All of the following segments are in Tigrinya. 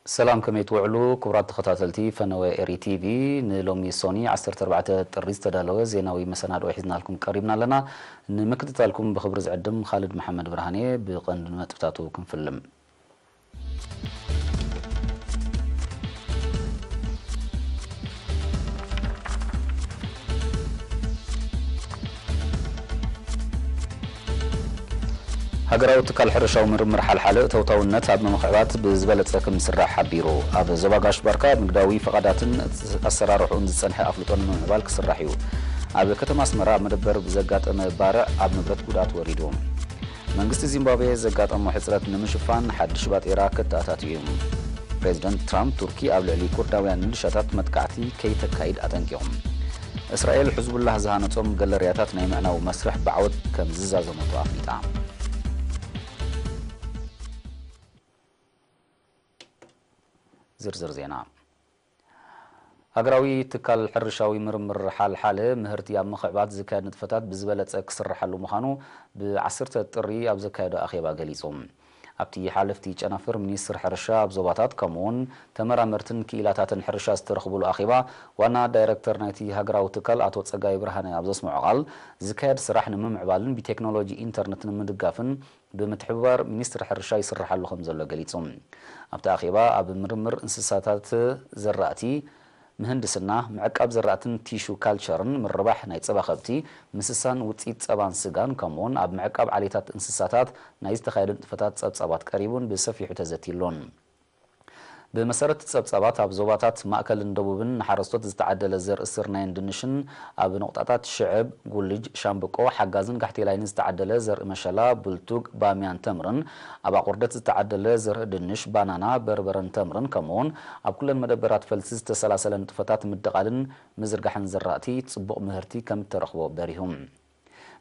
ሰላም፣ ከመይ ትውዕሉ ክቡራት ተኸታተልቲ ፈነወ ኤሪ ቲቪ? ንሎሚ ሶኒ ዓሰርተ ኣርባዕተ ጥሪ ዝተዳለወ ዜናዊ መሰናድኦ ሒዝናልኩም ቀሪብና ኣለና። ንምክትታልኩም ብኽብሪ ዝዕድም ካልድ መሓመድ ብርሃን እየ። ብቐንዲ ነጥብታቱ ክንፍልም። ሃገራዊ ትካል ሕርሻዊ ምርምር ሓልሓለ እተውታውነት ኣብ ምምዕባል ብዝበለጸ ከም ዝስራሕ ሓቢሩ። ኣብ ዞባ ጋሽ ባርካ ኣብ ንግዳዊ ፈቓዳትን ኣሰራርሑን ዝጸንሐ ኣፍልጦ ንምምዕባል ክስራሕ እዩ። ኣብ ከተማ ኣስመራ ኣብ መደበር ብዘጋጠመ ባርዕ ኣብ ንብረት ጉድኣት ወሪዱ። መንግስቲ ዚምባብዌ ዘጋጠሞ ሕጽረት ንምሽፋን ሓድሽ ባጤራ ከተኣታትዩ እዩ። ፕሬዚደንት ትራምፕ ቱርኪ ኣብ ልዕሊ ኩርዳውያን ሚሊሻታት መጥቃዕቲ ከይተካይድ ኣጠንቂቖም። እስራኤል ሕዝቡላህ ዝሃነጾም ገለርያታት ናይ ምዕናው መስርሕ ብዓወት ከም ዝዛዘመቶ ኣፍሊጣ። ዝርዝር ዜና። ሃገራዊ ትካል ሕርሻዊ ምርምር ሓልሓለ ምህርቲ ኣብ ምኽዕባት ዝካየድ ንጥፈታት ብዝበለጸ ክስርሓሉ ምዃኑ ብዓሰርተ ጥሪ ኣብ ዘካየዶ ኣኼባ ገሊጹ። ኣብቲ ሓለፍቲ ጨናፍር ሚኒስትር ሕርሻ ኣብ ዞባታት ከምኡውን ተመራመርትን ክኢላታትን ሕርሻ ዝተረኽቡሉ ኣኼባ ዋና ዳይረክተር ናይቲ ሃገራዊ ትካል ኣቶ ጸጋይ ብርሃነ ኣብ ዘስምዖ ቃል፣ ዝካየድ ስራሕ ንምምዕባልን ብቴክኖሎጂ ኢንተርነት ንምድጋፍን ብምትሕብባር ሚኒስትሪ ሕርሻ ይስርሓሉ ከም ዘሎ ገሊጹ። ኣብቲ ኣኼባ ኣብ ምርምር እንስሳታት ዘራእቲ፣ ምህንድስና፣ ምዕቃብ ዘራእትን ቲሹ ካልቸርን ምርባሕ ናይ ጸባ ከብቲ፣ ምስሳን ውጽኢት ጸባን ስጋን፣ ከምኡውን ኣብ ምዕቃብ ዓሌታት እንስሳታት ናይ ዝተኻየደ ንጥፈታት ጸብጻባት ቀሪቡን ብሰፊሑ ተዘትይሉን። ብመሰረት ጸብጻባት፣ ኣብ ዞባታት ማእከልን ደቡብን ንሓረስቶት ዝተዓደለ ዘርኢ ስርናይን ድንሽን፣ ኣብ ነቑጣታት ሽዕብ፣ ጉልጅ፣ ሻምብቆ፣ ሓጋዝን ጋሕቴላይን ዝተዓደለ ዘርኢ መሸላ፣ ብልቱግ፣ ባምያን ተምርን፣ ኣብ ኣቑርደት ዝተዓደለ ዘርኢ ድንሽ፣ ባናና፣ በርበረን ተምርን፣ ከምኡውን ኣብ ኩለን መደበራት ፈልሲ ዝተሰላሰለ ንጥፈታት ምድቓልን ምዝርጋሕን ዘራእቲ ጽቡቕ ምህርቲ ከም እተረኽቦ በሪሁ።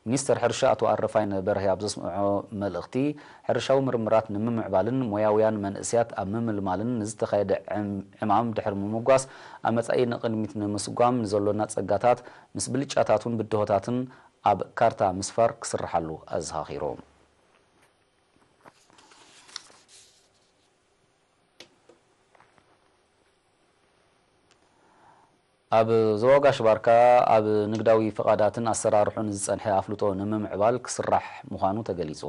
ሚኒስተር ሕርሻ ኣቶ ኣረፋይነ በርሀ ኣብ ዘስምዖ መልእኽቲ፣ ሕርሻዊ ምርምራት ንምምዕባልን ሞያውያን መንእሰያት ኣብ ምምልማልን ንዝተኻየደ ዕም-፣ ዕማም ድሕሪ ምምጓስ፣ ኣብ መጻኢ ንቕድሚት ንምስጓም ንዘሎና ጸጋታት ምስ ብልጫታቱን ብድሆታትን ኣብ ካርታ ምስፋር ክስርሓሉ ኣዘኻኺሩ። ኣብ ዞባ ጋሽ ባርካ ኣብ ንግዳዊ ፍቓዳትን ኣሰራርሑን ዝጸንሐ ኣፍልጦ ንምምዕባል ክስራሕ ምዃኑ ተገሊጹ።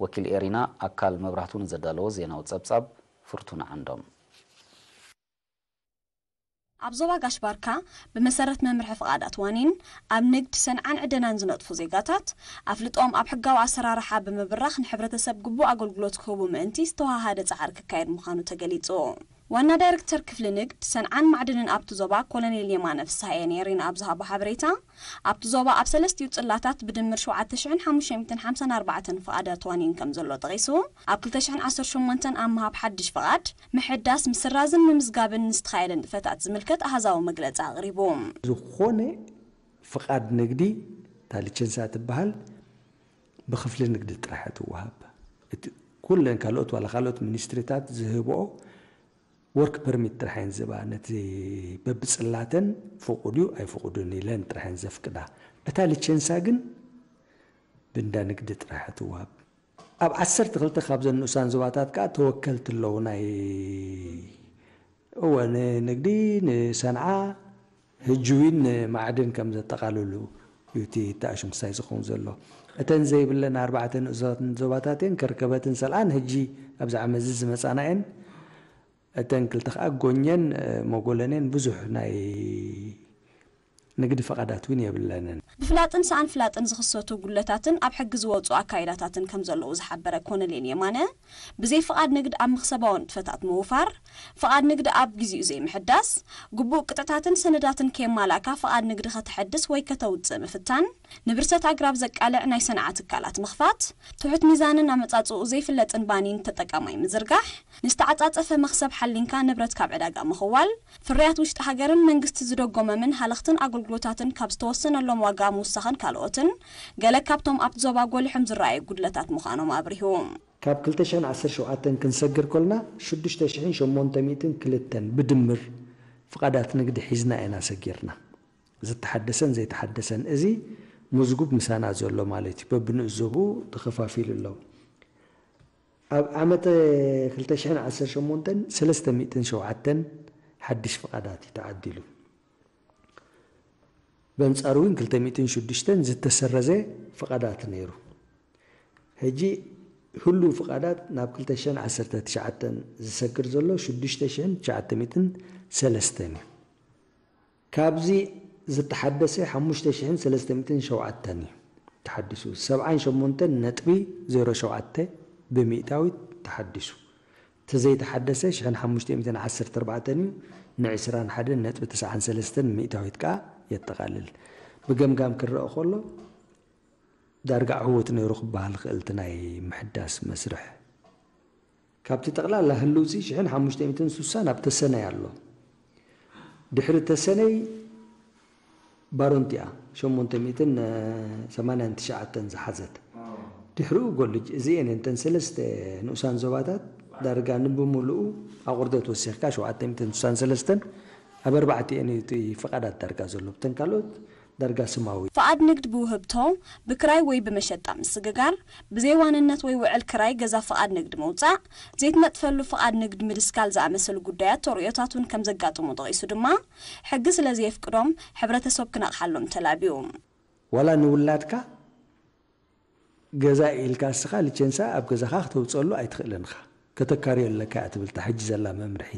ወኪል ኤሪና ኣካል መብራህቱ ንዘዳለዎ ዜናዊ ጸብጻብ ፍርቱና ዓንዶም። ኣብ ዞባ ጋሽ ባርካ ብመሰረት መምርሒ ፍቓዳት ዋኒን ኣብ ንግድ ሰንዓን ዕደናን ዝነጥፉ ዜጋታት ኣፍልጦም ኣብ ሕጋዊ ኣሰራርሓ ብምብራኽ ንሕብረተሰብ ግቡእ ኣገልግሎት ክህቡ ምእንቲ ዝተዋሃደ ጻዕሪ ክካየድ ምዃኑ ተገሊጹ። ዋና ዳይሬክተር ክፍሊ ንግድ ሰንዓን ማዕድንን ኣብቲ ዞባ ኮሎኔል የማነ ፍስሃየ ንኤሪና ኣብ ዝሃቦ ሓበሬታ፣ ኣብቲ ዞባ ኣብ ሰለስቲኡ ጽላታት ብድምር ሸውዓተ ሽሕን ሓሙሽተ ሚእትን ሓምሳን ኣርባዕተን ፍቓዳት ዋኒን ከም ዘሎ ጠቒሱ፣ ኣብ ክልተ ሽሕን ዓሰርተ ሸሞንተን ኣብ ምሃብ ሓድሽ ፍቓድ፣ ምሕዳስ፣ ምስራዝን ምምዝጋብን ንዝተኻየደ ንጥፈታት ዝምልከት ኣሃዛዊ መግለጺ ኣቕሪቡ። ዝኾነ ፍቓድ ንግዲ፣ እታ ሊቸንሳ ትበሃል፣ ብክፍሊ ንግዲ ጥራሕ ትወሃብ። እቲ ኩለን ካልኦት፣ ዋላ ካልኦት ሚኒስትሪታት ዝህብኦ ወርክ ፐርሚት ጥራሕ እየን ዝህባ። ነቲ በብጽላተን ፍቑድ እዩ ኣይፍቑድን ኢለን ጥራሕ እየን ዘፍቅዳ። እታ ሊቸንሳ ግን ብእንዳ ንግዲ ጥራሕ ትወሃብ። ኣብ ዓሰርተ ክልተ ካብዘን ንኡሳን ዞባታት ከኣ ተወከልቲ ኣለዉ። ናይ፣ እወ፣ ንንግዲ፣ ንሰንዓ፣ ህጂ እውን ንማዕድን ከም ዘጠቓልሉ እዩ እቲ ተኣሽምሳይ ዝኸውን ዘሎ። እተን ዘይብለን ኣርባዕተ ንኡሳን ዞባታት እየን፣ ከርከበትን ሰልኣን፣ ህጂ ኣብዚ ዓመት እዚ ዝመጻና እየን። እተን ክልተ ከኣ ጎኘን፣ እ፣ መጎለኔን ብዙሕ ናይ ንግዲ ፈቓዳት እውን የብለንን። ብፍላጥን ሰኣን ፍላጥን ዝኽሰቱ ጉለታትን ኣብ ሕጊ ዝወጹ ኣካይዳታትን ከም ዘለዉ ዝሓበረ ኮነሌን የማነ፣ ብዘይ ፍቓድ ንግድ ኣብ መኽሰባዊ ንጥፈታት ምውፋር፣ ፍቓድ ንግድ ኣብ ግዜኡ ዘይምሕዳስ፣ ግቡእ ቅጥዕታትን ሰነዳትን ከየማላእካ ፍቓድ ንግዲ ከተሐድስ ወይ ከተውጽእ ምፍታን፣ ንብርሰት ኣግራብ ዘቃልዕ ናይ ሰንዓ ትካላት ምኽፋት፣ ትሑት ሚዛንን ኣመጻጽኡ ዘይፍለጥን ባኒን ተጠቃማይ ምዝርጋሕ፣ ንዝተዓጻጸፈ መኽሰብ ሓሊንካ ንብረት ካብ ዕዳጋ ምኽዋል፣ ፍርያት ውሽጢ ሃገርን መንግስቲ ዝደጎመምን ሃለኽትን ኣገልግሎታትን ካብ ዝተወሰነሎም ዋጋ ምውሳኽን ካልኦትን ገለ ካብቶም ኣብቲ ዞባ ጎሊሖም ዝረኣዩ ጉድለታት ምዃኖም ኣብሪሁ። ካብ ክልተ ሽሕን ዓሰርተ ሸውዓተን ክንሰግር ከሎና ሽዱሽተ ሽሕን ሸሞንተ ሚእትን ክልተን ብድምር ፍቓዳት ንግዲ ሒዝና ኢና ሰጊርና። ዝተሓደሰን ዘይተሓደሰን፣ እዚ ምዝጉብ ምሳና ዘሎ ማለት እዩ። በብንኡስ ዞብኡ ተኸፋፊሉ ኣሎ። ኣብ ዓመተ ክልተ ሽሕን ዓሰርተ ሸሞንተን ሰለስተ ሚእትን ሸውዓተን ሓድሽ ፍቓዳት እዩ ተዓዲሉ። በንጻሩ እውን ክልተ ሚእትን ሽዱሽተን ዝተሰረዘ ፍቓዳት ነይሩ። ሕጂ ህሉው ፍቓዳት ናብ ክልተ ሽሕን ዓሰርተ ትሽዓተን ዝሰግር ዘሎ ሽዱሽተ ሽሕን ትሽዓተ ሚእትን ሰለስተን እዩ። ካብዚ ዝተሓደሰ ሓሙሽተ ሽሕን ሰለስተ ሚእትን ሸውዓተን እዩ ተሓዲሱ። ሰብዓን ሸሞንተን ነጥቢ ዜሮ ሸውዓተ ብሚእታዊት ተሓዲሱ። እቲ ዘይተሓደሰ ሽሕን ሓሙሽተ ሚእትን ዓሰርተ ኣርባዕተን እዩ፣ ንዕስራን ሓደን ነጥቢ ተስዓን ሰለስተን ሚእታዊት ከኣ የጠቓልል። ብገምጋም ክረአ ከሎ፣ ዳርጋ ዕዉት ነይሩ ክበሃል ይኽእል እቲ ናይ ምሕዳስ መስርሕ። ካብቲ ጠቕላላ ህልውሲ ሽሕን ሓሙሽተ ሚእትን ስሳን ኣብ ተሰነይ ኣሎ። ድሕሪ ተሰነይ ባሮንቲኣ ሸሞንተ ሚእትን ሰማንያን ትሽዓተን ዝሓዘት። ድሕሪኡ ጎልጅ እዚኤን እንተን ሰለስተ ንኡሳን ዞባታት ዳርጋ ንብምሉኡ ኣቑርደት ወሲኽካ ሸውዓተ ሚእትን ስሳን ሰለስተን ኣብ ኣርባዕቲኤን እዩ እቲ ፍቓዳት ዳርጋ ዘሎ። ብተን ካልኦት ዳርጋ ስማዊ። ፍቓድ ንግድ ብውህብቶ፣ ብክራይ ወይ ብመሸጣ ምስግጋር፣ ብዘይ ዋንነት ወይ ውዕል ክራይ ገዛ ፍቓድ ንግድ ምውጻእ፣ ዘይትነጥፈሉ ፍቓድ ንግድ ምድስካል ዝኣመሰሉ ጉዳያት ተርእዮታት እውን ከም ዘጋጥሙ ጠቒሱ ድማ፣ ሕጊ ስለ ዘየፍቅዶም ሕብረተሰብ ክነቕሓሎም ተላብዩ። ዋላ ንውላድካ ገዛ ኢልካ እስኻ ሊቸንሳ ኣብ ገዛኻ ክተውፅአሉ ኣይትኽእልን ኢኻ። ከተካርዮ ኣለካ እያ ትብል እታ ሕጂ ዘላ መምርሒ።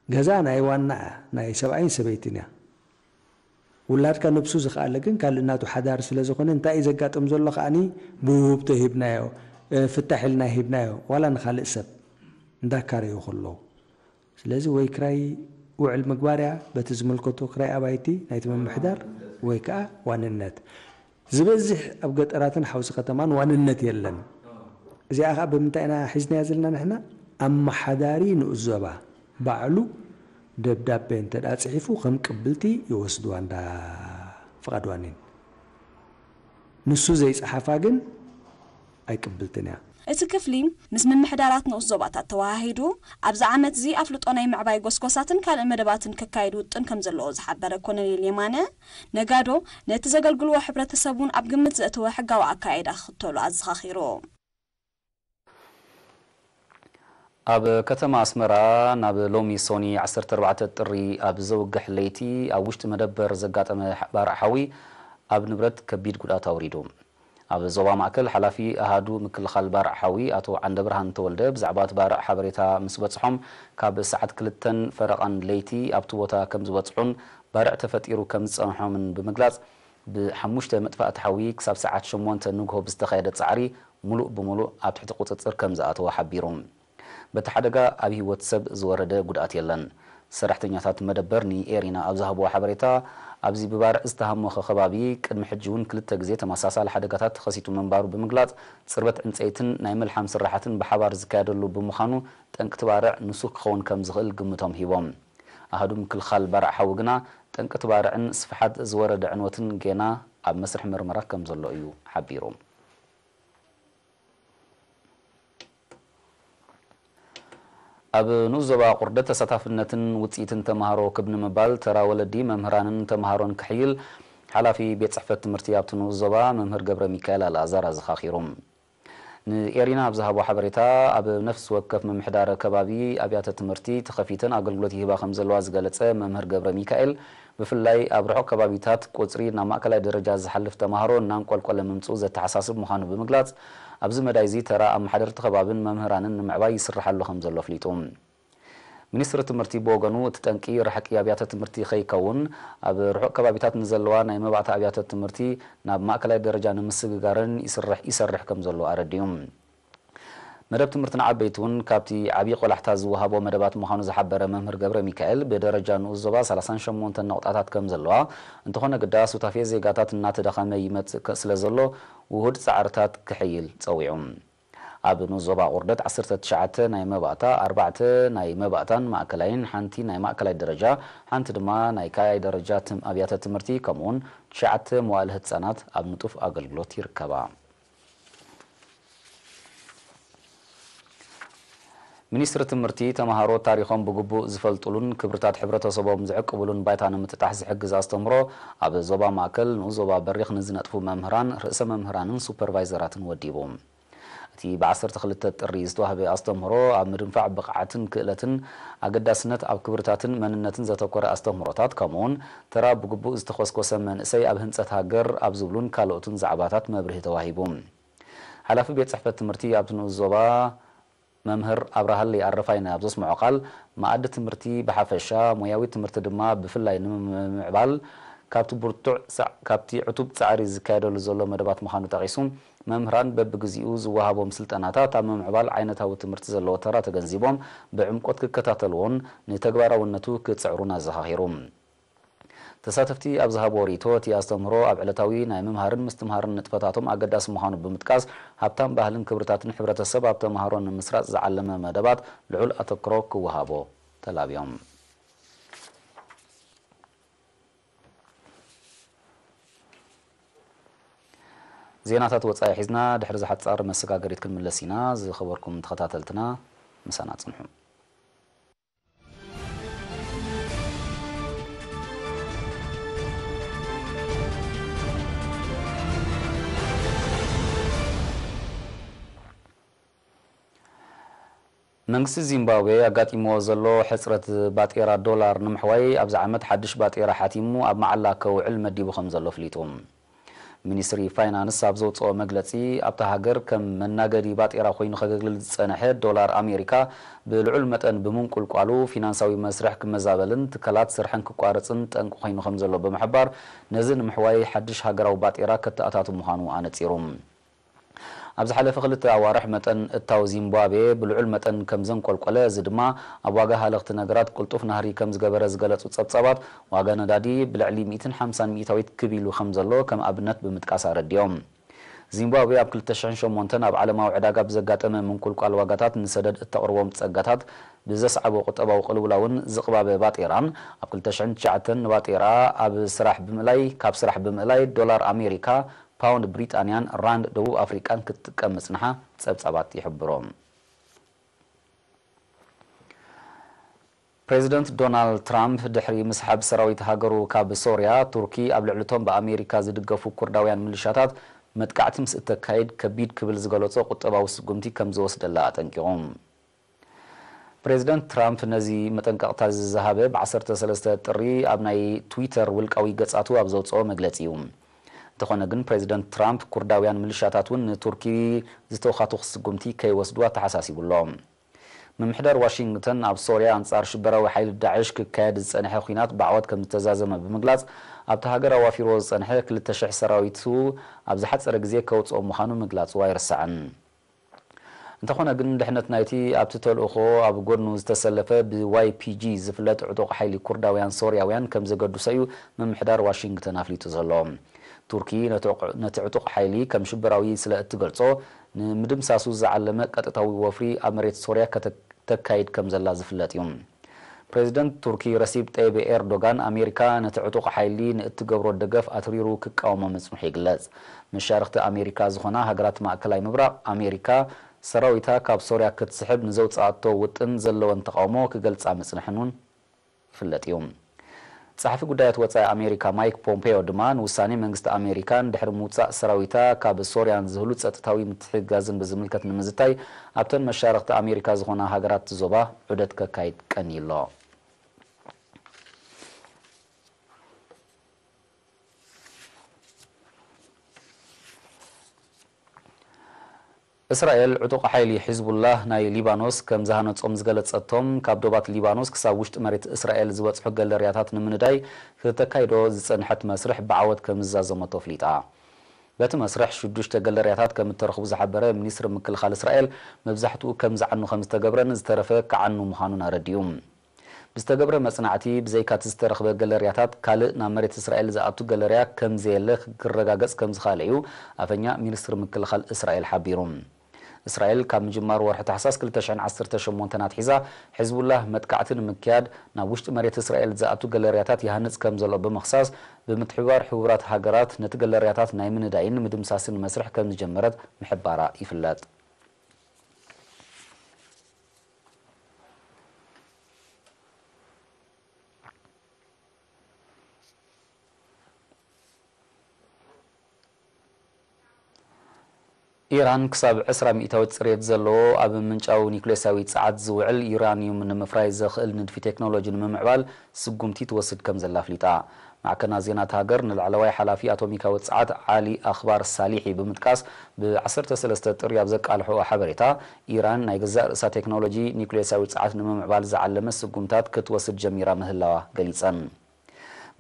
ገዛ ናይ ዋና እያ፣ ናይ ሰብኣይን ሰበይትን እያ። ውላድካ ነብሱ ዝኸኣለ ግን ካልእ ናቱ ሓዳር ስለ ዝኾነ እንታይ እዩ ዘጋጥም ዘሎ ከኣኒ ብውህብቶ ሂብናዮ፣ እ፣ ፍታሕ ኢልና ሂብናዮ፣ ዋላ ንኻልእ ሰብ እንዳካረዩ ከለዉ። ስለዚ ወይ ክራይ ውዕል ምግባር እያ በቲ ዝምልከቶ ክራይ ኣባይቲ ናይቲ ምምሕዳር ወይ ከዓ ዋንነት። ዝበዝሕ ኣብ ገጠራትን ሓውሲ ከተማን ዋንነት የለን። እዚኣ ከዓ ብምንታይ ኢና ሒዝናያ ዘለና ንሕና? ኣመሓዳሪ ንኡስ ዞባ ባዕሉ ደብዳቤ እንተ ደኣ ጽሒፉ ከም ቅብልቲ ይወስድዋ እንዳ ፍቓድ ዋኒን። ንሱ ዘይጸሓፋ ግን ኣይቅብልትን እያ። እቲ ክፍሊ ምስ ምምሕዳራት ንኡስ ዞባታት ተወሃሂዱ፣ ኣብዚ ዓመት እዚ ኣፍልጦ ናይ ምዕባይ ጎስጎሳትን ካልእ መደባትን ከካይድ ውጥን ከም ዘለዎ ዝሓበረ ኮሎኔል የማነ፣ ነጋዶ ነቲ ዘገልግልዎ ሕብረተሰብ እውን ኣብ ግምት ዘእተወ ሕጋዊ ኣካያይዳ ክኽተሉ ኣዘኻኺሩ። ኣብ ከተማ ኣስመራ ናብ ሎሚ ሶኒ ዓሰርተ ኣርባዕተ ጥሪ ኣብ ዘውግሕ ለይቲ ኣብ ውሽጢ መደበር ዘጋጠመ ባርዕ ሓዊ ኣብ ንብረት ከቢድ ጉድኣት ኣውሪዱ። ኣብ ዞባ ማእከል ሓላፊ ኣሃዱ ምክልኻል ባርዕ ሓዊ ኣቶ ዓንደብርሃን ተወልደ ብዛዕባ እቲ ባርዕ ሓበሬታ ምስ በጽሖም፣ ካብ ሰዓት ክልተን ፈረቓን ለይቲ ኣብቲ ቦታ ከም ዝበጽሑን ባርዕ ተፈጢሩ ከም ዝጸንሖምን ብምግላጽ፣ ብሓሙሽተ መጥፋእቲ ሓዊ ክሳብ ሰዓት ሸሞንተ ንግሆ ብዝተኻየደ ጻዕሪ ምሉእ ብምሉእ ኣብ ትሕቲ ቁጽጽር ከም ዝኣተወ ሓቢሩ። በቲ ሓደጋ ኣብ ህይወት ሰብ ዝወረደ ጉድኣት የለን። ሰራሕተኛታት መደበር ንኤሪና ኣብ ዝሃብዎ ሓበሬታ፣ ኣብዚ ብባርዕ ዝተሃሞኸ ከባቢ ቅድሚ ሕጂ እውን ክልተ ግዜ ተመሳሳሊ ሓደጋታት ተኸሲቱ ምንባሩ ብምግላጽ፣ ጽርበት ዕንጸይትን ናይ ምልሓም ስራሓትን ብሓባር ዝካየደሉ ብምዃኑ፣ ጠንቂ እቲ ባርዕ ንሱ ክኸውን ከም ዝኽእል ግምቶም ሂቦም። ኣሃዱ ምክልኻል ባርዕ ሓዊ ግና፣ ጠንቂ እቲ ባርዕን ስፍሓት ዝወረደ ዕንወትን ጌና ኣብ መስርሕ ምርመራ ከም ዘሎ እዩ ሓቢሩ። ኣብ ንኡስ ዞባ ቁርደት ተሳታፍነትን ውጽኢትን ተማሃሮ ክብ ንምባል ተራ ወለዲ፣ መምህራንን ተማሃሮን ክሕይል ሓላፊ ቤት ጽሕፈት ትምህርቲ ኣብቲ ንኡስ ዞባ መምህር ገብረ ሚካኤል ኣልኣዛር ኣዘኻኺሩ። ንኤሪና ኣብ ዝሃቦ ሓበሬታ፣ ኣብ ነፍሲ ወከፍ ምምሕዳር ከባቢ ኣብያተ ትምህርቲ ተኸፊተን ኣገልግሎት ይህባ ከም ዘለዋ ዝገለጸ መምህር ገብረ ሚካኤል፣ ብፍላይ ኣብ ርሑቕ ከባቢታት ቁጽሪ ናብ ማእከላይ ደረጃ ዝሓልፍ ተማሃሮ እናንቆልቆለ ምምጽኡ ዘተሓሳስብ ምዃኑ ብምግላጽ፣ ኣብዚ መዳይ እዚ ተራ ኣመሓደርቲ ከባብን መምህራንን ንምዕባይ ይስራሕ ኣሎ ከም ዘሎ ኣፍሊጡ። ሚኒስትሪ ትምህርቲ ብወገኑ፣ እቲ ጠንቂ ርሕቂ ኣብያተ ትምህርቲ ከይከውን፣ ኣብ ርሑቕ ከባቢታት ንዘለዋ ናይ መባእታ ኣብያተ ትምህርቲ ናብ ማእከላይ ደረጃ ንምስግጋርን ይስርሕ፣ ይሰርሕ ከም ዘሎ ኣረዲኡ። መደብ ትምህርቲ ንዓበይቲ እውን ካብቲ ዓብዪ ቆላሕታ ዝወሃቦ መደባት ምዃኑ ዝሓበረ መምህር ገብረ ሚካኤል፣ ብደረጃ ንኡስ ዞባ ሰላሳን ሸሞንተን ነቑጣታት ከም ዘለዋ፣ እንተኾነ ግዳ ሱታፌ ዜጋታት እናተዳኸመ ይመጽእ ከ-፣ ስለ ዘሎ ውሁድ ጻዕርታት ክሕይል ጸዊዑ። ኣብ ንኡስ ዞባ ቁርደት ዓሰርተ ትሽዓተ ናይ መባእታ፣ ኣርባዕተ ናይ መባእታን ማእከላይን፣ ሓንቲ ናይ ማእከላይ ደረጃ፣ ሓንቲ ድማ ናይ ካልኣይ ደረጃ ትም-፣ ኣብያተ ትምህርቲ፣ ከምኡውን ትሽዓተ መዋእለ ህጻናት ኣብ ንጡፍ ኣገልግሎት ይርከባ። ሚኒስትሪ ትምህርቲ፣ ተማሃሮ ታሪኾም ብግቡእ ዝፈልጡሉን ክብርታት ሕብረተሰቦም ዝዕቅብሉን ባይታ ንምጥጣሕ ዝሕግዝ ኣስተምህሮ ኣብ ዞባ ማእከል፣ ንኡስ ዞባ በሪኽ ንዝነጥፉ መምህራን፣ ርእሰ መምህራንን ሱፐርቫይዘራትን ወዲቡ። እቲ እቲ ብ ዓሰርተ ክልተ ጥሪ ዝተዋህበ ኣስተምህሮ፣ ኣብ ምድንፋዕ ብቕዓትን ክእለትን፣ ኣገዳስነት ኣብ ክብርታትን መንነትን ዘተኮረ ኣስተምህሮታት፣ ከምኡውን ተራ ብግቡእ ዝተኾስኮሰ መንእሰይ ኣብ ህንጸት ሃገር ኣብ ዝብሉን ካልኦትን ዛዕባታት መብርሂ ተዋሂቡ። ሓላፊ ቤት ጽሕፈት ትምህርቲ ኣብቲ ንኡስ ዞባ መምህር ኣብርሃለይ ኣረፋይነ ኣብ ዘስምዖ ቃል፣ መኣዲ ትምህርቲ ብሓፈሻ፣ ሞያዊ ትምህርቲ ድማ ብፍላይ ንምምዕባል ካብቲ ብርቱዕ ጻዕ-፣ ካብቲ ዕቱብ ጻዕሪ ዝካየደሉ ዘሎ መደባት ምዃኑ ጠቒሱ፣ መምህራን በብግዚኡ ዝወሃቦም ስልጠናታት ኣብ ምምዕባል ዓይነታዊ ትምህርቲ ዘለዎ ተራ ተገንዚቦም ብዕምቆት ክከታተልዎን ንተግባራውነቱ ክጽዕሩን ኣዘኻኺሩ። ተሳተፍቲ ኣብ ዝሃብዎ ርእይቶ፣ እቲ ኣስተምህሮ ኣብ ዕለታዊ ናይ ምምሃርን ምስትምሃርን ንጥፈታቶም ኣገዳሲ ምዃኑ ብምጥቃስ፣ ሃብታም ባህልን ክብርታትን ሕብረተሰብ ኣብ ተምሃሮ ንምስራጽ ዝዓለመ መደባት ልዑል ኣተኩሮ ክወሃቦ ተላብዮም። ዜናታት ወጻኢ ሒዝና ድሕሪ ዝሓጻር መሰጋገሪት ክንምለስ ኢና። ዝኸበርኩም ተኸታተልትና፣ ምሳና ጽንሑ። መንግስቲ ዚምባብዌ ኣጋጢምዎ ዘሎ ሕጽረት ባጤራ ዶላር ንምሕዋይ፣ ኣብዚ ዓመት ሓድሽ ባጤራ ሓቲሙ ኣብ መዓላ ከውዕል መዲቡ ከም ዘሎ ኣፍሊጡ። ሚኒስትሪ ፋይናንስ ኣብ ዘውጽኦ መግለጺ፣ ኣብታ ሃገር ከም መናገዲ ባጤራ ኮይኑ ከገልግል ዝጸንሐ ዶላር ኣሜሪካ ብልዑል መጠን ብምንቁልቋሉ፣ ፊናንሳዊ መስርሕ ክመዛበልን ትካላት ስርሐን ክቋረጽን ጠንቂ ኮይኑ ከም ዘሎ ብምሕባር፣ ነዚ ንምሕዋይ ሓድሽ ሃገራዊ ባጤራ ከተኣታቱ ምዃኑ ኣነጺሩ። ኣብ ዝሓለፈ ክልተ ኣዋርሕ መጠን እታው ዚምባብዌ ብልዑል መጠን ከም ዘንቆልቆለ፣ እዚ ድማ ኣብ ዋጋ ሃለኽቲ ነገራት ቅልጡፍ ናህሪ ከም ዝገበረ ዝገለጹ ጸብጻባት፣ ዋጋ ነዳዲ ብልዕሊ ሚእትን ሓምሳን ሚእታዊት ክብ ኢሉ ከም ዘሎ ከም ኣብነት ብምጥቃስ ኣረዲኦም። ዚምባብዌ ኣብ ክልተ ሽሕን ሸሞንተን ኣብ ዓለማዊ ዕዳጋ ብዘጋጠመ ምንቁልቋል ዋጋታት ንሰደድ እተቕርቦም ጸጋታት ብዘስዓቦ ቁጠባዊ ቅልውላውን ዝቕባበ ባጤራን፣ ኣብ ክልተ ሽሕን ትሽዓተን ንባጤራ ኣብ ስራሕ ብምእላይ፣ ካብ ስራሕ ብምእላይ ዶላር ኣሜሪካ፣ ፓውንድ ብሪጣንያን ራንድ ደቡብ ኣፍሪቃን ክትጥቀም ምጽንሓ ጸብጻባት ይሕብሮ። ፕሬዚደንት ዶናልድ ትራምፕ ድሕሪ ምስሓብ ሰራዊት ሃገሩ ካብ ሶርያ፣ ቱርኪ ኣብ ልዕሊቶም ብኣሜሪካ ዝድገፉ ኩርዳውያን ሚሊሻታት መጥቃዕቲ ምስ እተካይድ ከቢድ ክብል ዝገለጾ ቁጠባዊ ስጉምቲ ከም ዝወስደላ ኣጠንቂቑ። ፕሬዚደንት ትራምፕ ነዚ መጠንቀቕታ እዚ ዝሃበ ብ ዓሰርተ ሰለስተ ጥሪ ኣብ ናይ ትዊተር ውልቃዊ ገጻቱ ኣብ ዘውጽኦ መግለጺ እዩ። እንተኾነ ግን ፕሬዚደንት ትራምፕ ኩርዳውያን ሚሊሻታት እውን ንቱርኪ ዝተውኻትኹ ስጉምቲ ከይወስዱ ኣተሓሳሲቡ ኣሎ። ምምሕዳር ዋሽንግተን ኣብ ሶርያ ኣንጻር ሽበራዊ ሓይሊ ዳዕሽ ክካየድ ዝጸንሐ ኲናት ብዓወት ከም ዝተዛዘመ ብምግላጽ፣ ኣብታ ሃገር ኣዋፊርዎ ዝጸንሐ ክልተ ሽሕ ሰራዊቱ ኣብ ዝሓጸረ ግዜ ከውጽኦ ምዃኑ ምግላጹ ኣይርሳዕን። እንተኾነ ግን፣ ድሕነት ናይቲ ኣብቲ ተልእኾ ኣብ ጎድኑ ዝተሰለፈ ብዋይ ፒ ጂ ዝፍለጥ ዕጡቕ ሓይሊ ኩርዳውያን ሶርያውያን ከም ዘገድሶ እዩ ምምሕዳር ዋሽንግተን ኣፍሊጡ ዘሎ። ቱርኪ ነቲ ዕቑ-፣ ነቲ ዕጡቕ ሓይሊ ከም ሽበራዊ ስለ እትገልጾ፣ ንምድምሳሱ ዝዓለመ ቀጥታዊ ወፍሪ ኣብ መሬት ሶርያ ከተ-፣ ተካይድ ከም ዘላ ዝፍለጥ እዩ። ፕሬዚደንት ቱርኪ ረሲብ ጠይብ ኤርዶጋን፣ ኣሜሪካ ነቲ ዕጡቕ ሓይሊ ንእትገብሮ ደገፍ ኣትሪሩ ክቃወሞ ምጽንሑ ይግለጽ። መሻርኽቲ ኣሜሪካ ዝኾና ሃገራት ማእከላይ ምብራቕ፣ ኣሜሪካ ሰራዊታ ካብ ሶርያ ክትስሕብ ንዘውጽኣቶ ውጥን ዘለወን ተቓውሞ ክገልጻ ምጽንሐን እውን ይፍለጥ እዩ። ጸሓፊ ጉዳያት ወጻኢ ኣሜሪካ ማይክ ፖምፔዮ ድማ፣ ንውሳኔ መንግስቲ ኣሜሪካን ድሕሪ ምውጻእ ሰራዊታ ካብ ሶርያን ዝህሉ ጸጥታዊ ምትሕግጋዝን ብዝምልከት ንምዝታይ፣ ኣብተን መሻርኽቲ ኣሜሪካ ዝኾና ሃገራት ዞባ ዑደት ከካይድ ቀንዩ ኣሎ። እስራኤል ዕጡቕ ሓይሊ ሒዝቡላህ ናይ ሊባኖስ ከም ዝሃነጾም ዝገለጸቶም፣ ካብ ዶባት ሊባኖስ ክሳብ ውሽጢ መሬት እስራኤል ዝበጽሑ ገለርያታት ንምንዳይ ክተካይዶ ዝጸንሐት መስርሕ ብዓወት ከም ዝዛዘመቶ ኣፍሊጣ። በቲ መስርሕ ሽዱሽተ ገለርያታት ከም እተረኽቡ ዝሓበረ ሚኒስትሪ ምክልኻል እስራኤል፣ መብዛሕትኡ ከም ዝዓኑ ከም ዝተገብረን ዝተረፈ ክዓኑ ምዃኑን ኣረዲኡ። ብዝተገብረ መጽናዕቲ፣ ብዘይካቲ ዝተረኽበ ገለርያታት፣ ካልእ ናብ መሬት እስራኤል ዝኣቱ ገለርያ ከም ዘየለ ክረጋገጽ ከም ዝኸኣለ እዩ ኣፈኛ ሚኒስትሪ ምክልኻል እስራኤል ሓቢሩ። እስራኤል ካብ ምጅማር ወርሒ ታሕሳስ ክልተ ሽሕን ዓሰርተ ሸሞንተን ኣትሒዛ፣ ሕዝቡላህ መጥቃዕቲ ንምክያድ ናብ ውሽጢ መሬት እስራኤል ዝኣቱ ገለርያታት ይሃንጽ ከም ዘሎ ብምኽሳስ፣ ብምትሕብባር ሕቡራት ሃገራት ነቲ ገለርያታት ናይ ምንዳይን ምድምሳስን መስርሕ ከም ዝጀመረት ምሕባራ ይፍለጥ። ኢራን ክሳብ ዕስራ ሚእታዊት ጽሬት ዘለዎ ኣብ ምንጫዊ ኒውክሌሳዊ ጸዓት ዝውዕል ዩራኒዩም ንምፍራይ ዘኽእል ንድፊ ቴክኖሎጂ ንምምዕባል ስጉምቲ ትወስድ ከም ዘላ ኣፍሊጣ። ማዕከናት ዜና እታ ሃገር ንላዕለዋይ ሓላፊ ኣቶሚካዊ ጸዓት ዓሊ ኣኽባር ሳሊሒ ብምጥቃስ ብ ዓሰርተ ሰለስተ ጥሪ ኣብ ዘቃልሕዎ ሓበሬታ፣ ኢራን ናይ ገዛእ ርእሳ ቴክኖሎጂ ኒውክሌሳዊ ጸዓት ንምምዕባል ዝዓለመ ስጉምታት ክትወስድ ጀሚራ ምህላዋ ገሊጸን።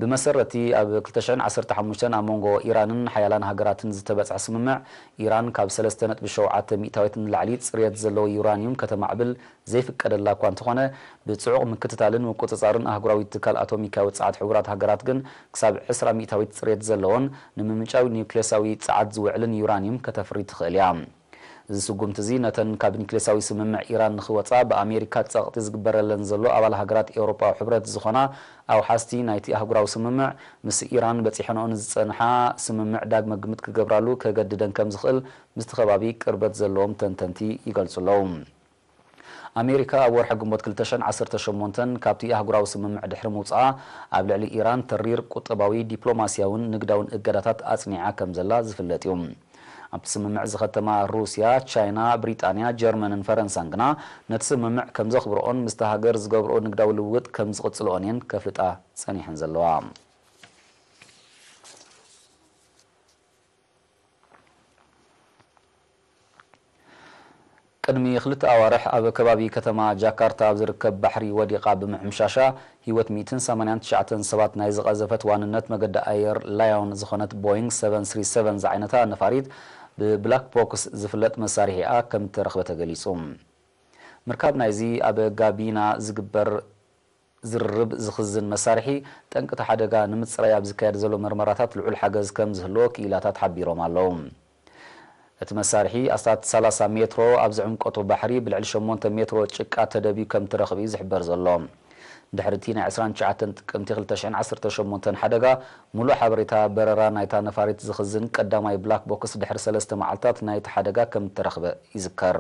ብመሰረቲ ኣብ ክልተ ሽሕን ዓሰርተ ሓሙሽተን ኣብ መንጎ ኢራንን ሓያላን ሃገራትን ዝተበጽሐ ስምምዕ፣ ኢራን ካብ ሰለስተ ነጥቢ ሸውዓተ ሚእታዊት ንላዕሊ ጽሬት ዘለዎ ዩራኒዩም ከተማዕብል ዘይፍቀደላ እኳ እንተኾነ፣ ብጽዑቕ ምክትታልን ምቁጽጻርን ኣህጉራዊ ትካል ኣቶሚካዊ ጸዓት ሕቡራት ሃገራት ግን ክሳብ ዕስራ ሚእታዊት ጽሬት ዘለዎን ንምምንጫዊ ኒውክሌሳዊ ጸዓት ዝውዕልን ዩራኒዩም ከተፍሪ ትኽእል እያ። እዚ ስጉምቲ እዚ ነተን ካብ ኒክሌሳዊ ስምምዕ ኢራን ንኽወጻ ብኣሜሪካ ጸቕጢ ዝግበረለን ዘሎ ኣባል ሃገራት ኤውሮጳዊ ሕብረት ዝኾና ኣውሓስቲ ናይቲ ኣህጉራዊ ስምምዕ፣ ምስ ኢራን በጺሐንኦ ንዝጸንሓ ስምምዕ ዳግመ ግምት ክገብራሉ ከገድደን ከም ዝኽእል ምስቲ ከባቢ ቅርበት ዘለዎም ተንተንቲ ይገልጹ ኣለዉ። ኣሜሪካ ኣብ ወርሒ ግንቦት ክልተ ሽሕን ዓሰርተ ሸሞንተን ካብቲ ኣህጉራዊ ስምምዕ ድሕሪ ምውጻኣ፣ ኣብ ልዕሊ ኢራን ተሪር ቁጠባዊ፣ ዲፕሎማስያውን ንግዳውን እገዳታት ኣጽኒዓ ከም ዘላ ዝፍለጥ እዩ። ኣብቲ ስምምዕ ዝኸተማ ሩስያ፣ ቻይና፣ ብሪጣንያ፣ ጀርመንን ፈረንሳን ግና፣ ነቲ ስምምዕ ከም ዘኽብርኦን ምስታ ሃገር ዝገብርኦ ንግዳዊ ልውውጥ ከም ዝቕጽልኦን እየን ከፍልጣ ጸኒሐን ዘለዋ። ቅድሚ ክልተ ኣዋርሕ ኣብ ከባቢ ከተማ ጃካርታ ኣብ ዝርከብ ባሕሪ ወዲቓ ብምሕምሻሻ ህይወት ሚእትን ሰማንያን ትሽዓተን ሰባት ናይ ዝቐዘፈት ዋንነት መገዲ ኣየር ላዮን ዝኾነት ቦይንግ ሰቨን ስሪ ሰቨን ዝዓይነታ ነፋሪት ብብላክ ቦክስ ዝፍለጥ መሳርሒኣ ከም እተረኽበ ተገሊጹ። ምርካብ ናይዚ ኣብ ጋቢና ዝግበር ዝርርብ ዝኽዝን መሳርሒ፣ ጠንቅቲ ሓደጋ ንምጽራይ ኣብ ዝካየድ ዘሎ መርመራታት ልዑል ሓገዝ ከም ዝህልዎ ክኢላታት ሓቢሮም ኣለዉ። እቲ መሳርሒ ኣስታት ሰላሳ ሜትሮ ኣብ ዝዕምቀቱ ባሕሪ ብልዕሊ ሸሞንተ ሜትሮ ጭቃ ተደብዩ ከም እተረኽበ እዩ ዝሕበር ዘሎ። ድሕሪ እቲ ናይ ዕስራን ትሽዓተን ጥቅምቲ ክልተ ሽሕን ዓሰርተ ሸሞንተን ሓደጋ፣ ሙሉእ ሓበሬታ በረራ ናይታ ነፋሪት ዝኽዝን ቀዳማይ ብላክ ቦክስ ድሕሪ ሰለስተ መዓልታት ናይቲ ሓደጋ ከም እተረኽበ ይዝከር።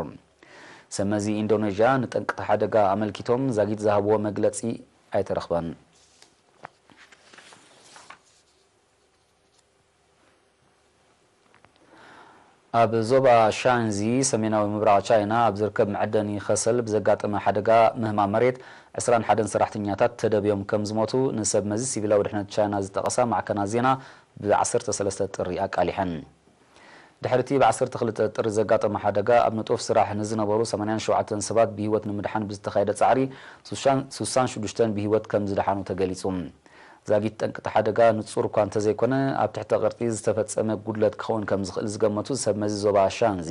ሰመዚ ኢንዶኔዥያ ንጠንቅቲ ሓደጋ ኣመልኪቶም ዛጊት ዝሃብዎ መግለጺ ኣይተረኽበን። ኣብ ዞባ ሻንዚ ሰሜናዊ ምብራቕ ቻይና ኣብ ዝርከብ መዐደኒ ከሰል ብዘጋጠመ ሓደጋ ምህማም መሬት ዕስራን ሓደን ሰራሕተኛታት ተደብዮም ከም ዝሞቱ ንሰብ መዚ ሲቪላዊ ድሕነት ቻይና ዝጠቐሳ ማዕከናት ዜና ብ ዓሰርተ ሰለስተ ጥሪ ኣቃሊሐን። ድሕሪ እቲ ብ ዓሰርተ ክልተ ጥሪ ዘጋጠመ ሓደጋ፣ ኣብ ንጡፍ ስራሕ ንዝነበሩ ሰማንያን ሸውዓተን ሰባት ብህይወት ንምድሓን ብዝተኻየደ ጻዕሪ፣ ሱሳን ሽዱሽተን ብህይወት ከም ዝደሓኑ ተገሊጹ። ዛጊት ጠንቂ እቲ ሓደጋ ንጹር እኳ እንተዘይኮነ፣ ኣብ ትሕተ ቅርጺ ዝተፈጸመ ጉድለት ክኸውን ከም ዝኽእል ዝገመቱ ሰብ መዚ ዞባ ሻንዚ፣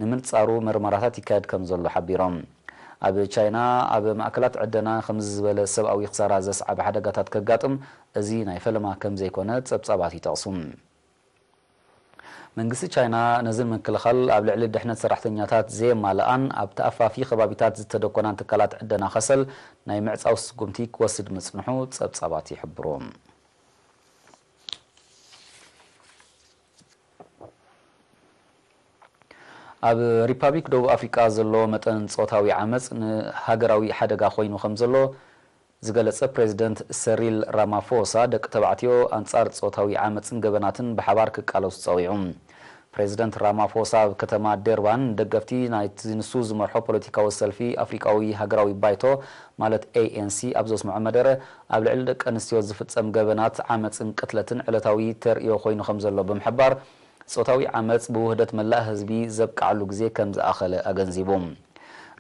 ንምንጻሩ መርመራታት ይካየድ ከም ዘሎ ሓቢሮም። ኣብ ቻይና፣ ኣብ ማእከላት ዕደና ከምዚ ዝበለ ሰብኣዊ ክሳራ ዘስዓበ ሓደጋታት ከጋጥም፣ እዚ ናይ ፈለማ ከም ዘይኮነ ጸብጻባት ይጠቕሱ። መንግስቲ ቻይና ነዚ ንምክልኻል ኣብ ልዕሊ ድሕነት ሰራሕተኛታት ዘየማልኣን ኣብ ተኣፋፊ ከባቢታት ዝተደኮናን ትካላት ዕደና ከሰል ናይ ምዕጻው ስጉምቲ ክወስድ ምጽንሑ ጸብጻባት ይሕብሩ። ኣብ ሪፓብሊክ ደቡብ ኣፍሪቃ ዘሎ መጠን ጾታዊ ዓመጽ ንሃገራዊ ሓደጋ ኮይኑ ከም ዘሎ ዝገለጸ ፕሬዚደንት ሰሪል ራማፎሳ፣ ደቂ ተባዕትዮ ኣንጻር ጾታዊ ዓመጽን ገበናትን ብሓባር ክቃለሱ ጸዊዑ። ፕሬዚደንት ራማፎሳ ኣብ ከተማ ደርባን ንደገፍቲ ናይቲ ንሱ ዝመርሖ ፖለቲካዊ ሰልፊ ኣፍሪቃዊ ሃገራዊ ባይቶ ማለት ኤ ኤን ሲ ኣብ ዘስምዖ መደረ፣ ኣብ ልዕሊ ደቂ ኣንስትዮ ዝፍጸም ገበናት ዓመጽን ቅትለትን ዕለታዊ ተርእዮ ኮይኑ ከም ዘሎ ብምሕባር፣ ጾታዊ ዓመጽ ብውህደት መላእ ህዝቢ ዘብቅዓሉ ግዜ ከም ዝኣኸለ ኣገንዚቡ።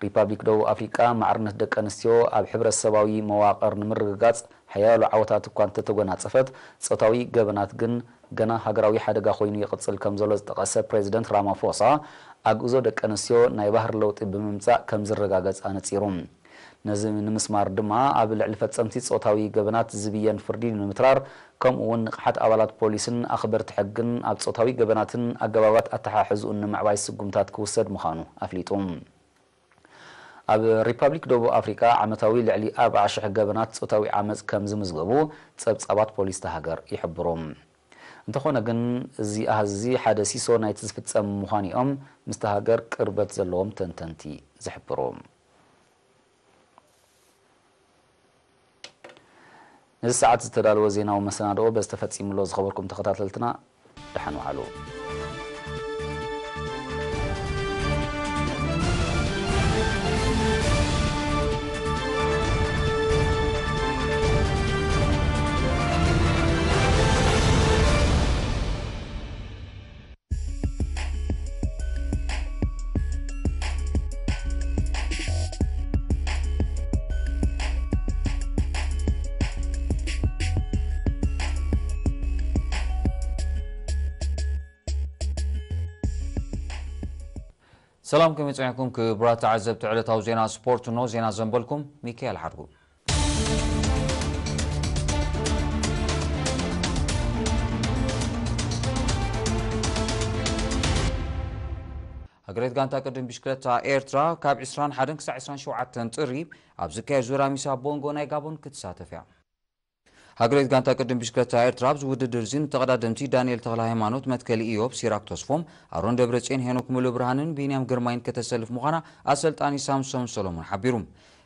ሪፓብሊክ ደቡብ ኣፍሪቃ ማዕርነት ደቂ ኣንስትዮ ኣብ ሕብረተሰባዊ መዋቕር ንምርግጋጽ ሓያሎ ዓወታት እኳ እንተተጎናጸፈት፣ ጾታዊ ገበናት ግን ገና ሃገራዊ ሓደጋ ኮይኑ ይቕጽል ከም ዘሎ ዝጠቐሰ ፕሬዚደንት ራማፎሳ፣ ኣግእዞ ደቂ ኣንስትዮ ናይ ባህሪ ለውጢ ብምምጻእ ከም ዝረጋገጽ ኣነጺሩ። ነዚ ንምስማር ድማ ኣብ ልዕሊ ፈጸምቲ ጾታዊ ገበናት ዝብየን ፍርዲ ንምትራር፣ ከምኡ እውን ንቕሓት ኣባላት ፖሊስን ኣኽበርቲ ሕግን ኣብ ጾታዊ ገበናትን ኣገባባት ኣተሓሕዝኡን ንምዕባይ ስጉምታት ክውሰድ ምዃኑ ኣፍሊጡ። ኣብ ሪፓብሊክ ደቡብ ኣፍሪቃ ዓመታዊ ልዕሊ ኣርብዓ ሽሕ ገበናት ጾታዊ ዓመጽ ከም ዝምዝገቡ ጸብጻባት ፖሊስ እታ ሃገር ይሕብሩ። እንተኾነ ግን፣ እዚ ኣሃዝ እዚ ሓደ ሲሶ ናይቲ ዝፍጸም ምዃኑ እዮም ምስታ ሃገር ቅርበት ዘለዎም ተንተንቲ ዝሕብሩ። ነዚ ሰዓት ዝተዳለወ ዜናዊ መሰናድኦ በዚ ተፈጺሙ ኣሎ። ዝኸበርኩም ተኸታተልትና፣ ደሓን ዋዕሉ። ሰላም፣ ከመይ ጸኒሕኩም ክቡራት ተዓዘብቲ ዕለታዊ ዜና ስፖርት? ኖ ዜና ዘንበልኩም ሚካኤል ሓድጉ። ሃገሬት ጋንታ ቅድም ብሽክለታ ኤርትራ ካብ ዕስራን ሓደን ክሳዕ ዕስራን ሸውዓተን ጥሪ ኣብ ዝካየድ ዙር ኣሚሳ ቦንጎ ናይ ጋቦን ክትሳተፍ እያ። ሃገሬት ጋንታ ቅድም ብሽክለታ ኤርትራ ኣብዚ ውድድር እዚ ንተቐዳደምቲ ዳንኤል ተኽለ ሃይማኖት፣ መትከሊ ኢዮብ፣ ሲራክ ተስፎም፣ ኣሮን ደብረጽዮን፣ ሄኖክ ሙሉ ብርሃንን ቢንያም ግርማይን ከተሰልፍ ምዃና ኣሰልጣኒ ሳምሶም ሰሎሞን ሓቢሩ።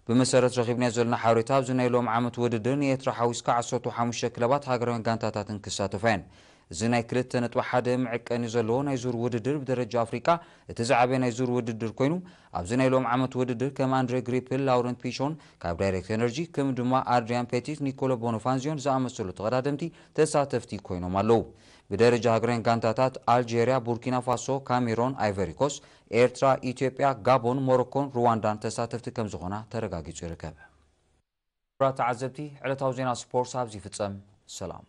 ብመሰረት ረኺብናዮ ዘለና ሓበሬታ፣ ኣብዚ ናይ ሎም ዓመት ውድድር ንኤርትራ ሓዊስካ ዓሰርተ ሓሙሽተ ክለባት ሃገራውያን ጋንታታትን ክሳተፋ እየን። እዚ ናይ ክልተ ነጥቢ ሓደ መዐቀኒ ዘለዎ ናይ ዙር ውድድር ብደረጃ ኣፍሪቃ እቲ ዝዓበየ ናይ ዙር ውድድር ኮይኑ፣ ኣብዚ ናይ ሎም ዓመት ውድድር ከም ኣንድሬ ግሪፕል፣ ላውረንት ፒሾን ካብ ዳይሬክት ኤነርጂ፣ ከም ድማ ኣድሪያን ፔቲት፣ ኒኮሎ ቦኖፋንዚዮን ዝኣመሰሉ ተቐዳደምቲ ተሳተፍቲ ኮይኖም ኣለዉ። ብደረጃ ሃገራውያን ጋንታታት ኣልጄርያ፣ ቡርኪና ፋሶ፣ ካሜሮን፣ ኣይቨሪ ኮስት፣ ኤርትራ፣ ኢትዮጵያ፣ ጋቦን፣ ሞሮኮን ሩዋንዳን ተሳተፍቲ ከም ዝኾና ተረጋጊጹ ይርከብ። ክቡራት ተዓዘብቲ፣ ዕለታዊ ዜና ስፖርት ኣብዚ ይፍጸም። ሰላም።